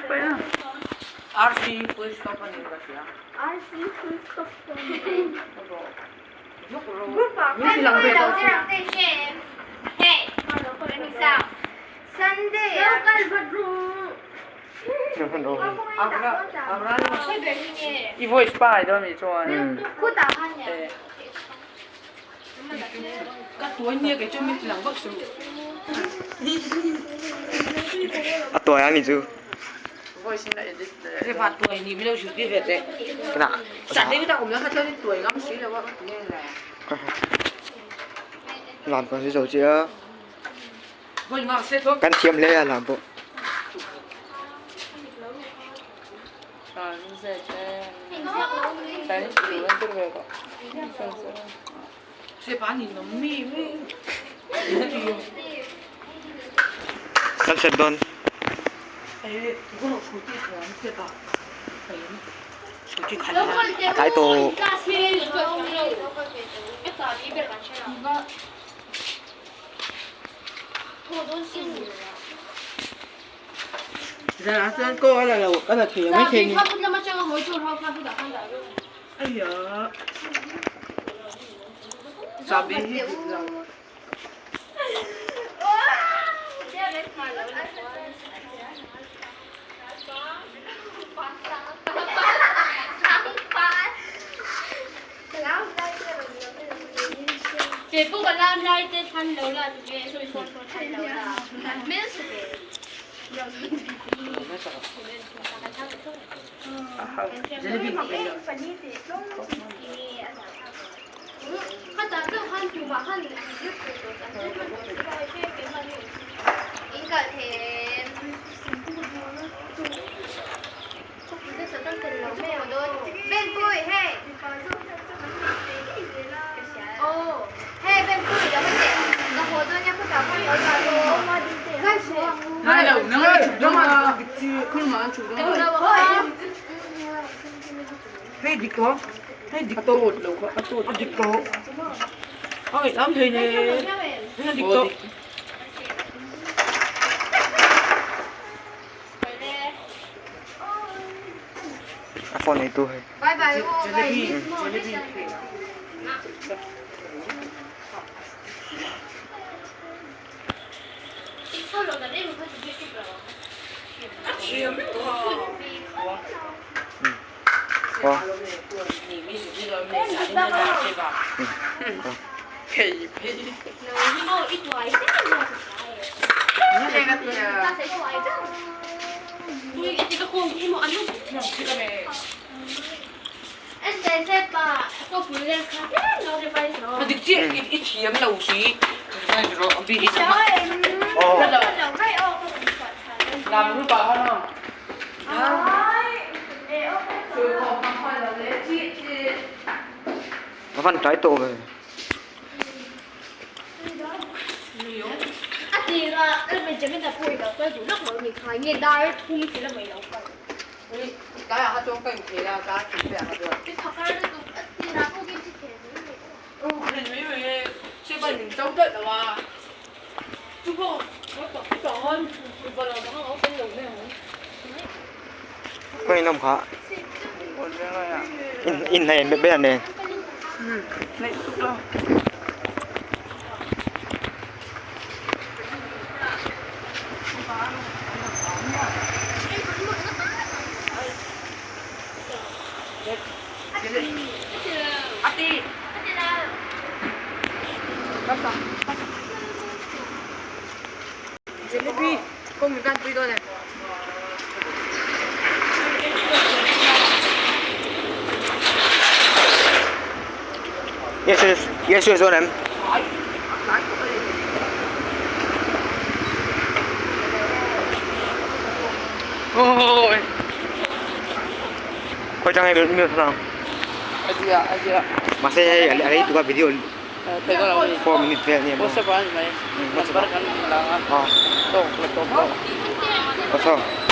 RC full stop a ni ka hria. RC full stop I voice pa ai dawn mi chuan. Ka tuai nia kei chu min ti lang vak suh. A tuai a ni chu. Voice in a edit leh. Va tuai ni min lo hrilh tir ve teh. Kena. Sat deuh tak awm la kha chuan in tuai ngam si lo a ka ti nge le. Lam kan si zo che a. Voi ngak se thawk. Kan thiam hle a lam pawh. Kan set dawn. A tlai tawh. Zanah chuan kaw a la lo a la thei ang maithei ni. Chabi hi dik lo. Hei dik tawh hei dik tawh a dik tawh a ngaihlam thei ne a dik tawh. A phone eitu hei. A van tlai tawh ve. Ka in awm kha. In in nei be an nen. Yes yes dawn em? Khawi tang hei mi thlang. Mahse hei a rei tuk a video 4 minute vel ania maw. WhatsApp ah.